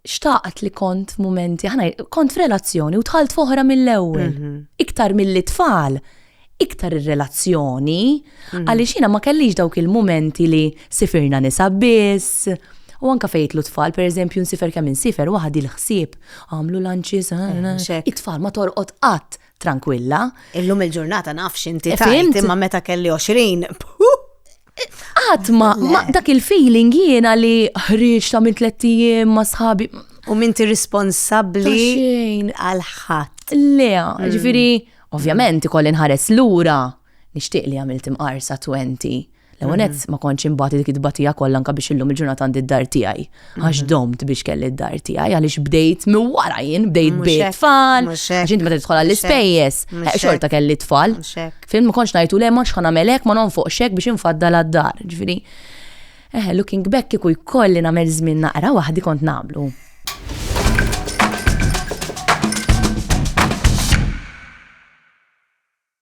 Xtaqt li kont f'mumenti, ħana kont f'relazzjoni u dħalt f'oħra mill-ewwel. Iktar milli tfal, iktar ir-relazzjoni, għaliex jiena ma kellix dawk il-mumenti li sifirna nisa biss. U anka fejn jidħlu tfal, per eżempju, nsifer kemm insifer waħdi l-ħsieb, għamlu lunches, it-tfal ma torqod qatt tranquilla. Illum il-ġurnata naf x'inti tajt, imma meta kelli 20. Qatt ma, ma dak il-feeling jiena li ħriġt ta' minn tlett ijiem ma' sħabi. U minti responsabbli għal ħadd. Le, ġifieri, ovvjament ikolli nħares lura, nixtieq li għamilt imqarsa 20. L-ewwel nett ma kontx inbati dik it-tbatija kollha anke biex illum il-ġurnata għandi d-dar tiegħi. Għax domt biex kelli d-dar tiegħi għaliex bdejt minn wara jien, bdejt Mhux bi hekk, tfal. mhux hekk, Għax inti meta tidħol mhux hekk, għall-ispejjeż, mhux eh, xorta hekk. kelli tfal. Mhux hekk. Fim ma kontx ngħidu le ma nagħmel hekk ma nonfoqx hekk biex infaddal għad-dar. Ġifieri, eh, looking back kieku jkolli nagħmel żmien naqra waħdi kont nagħmlu.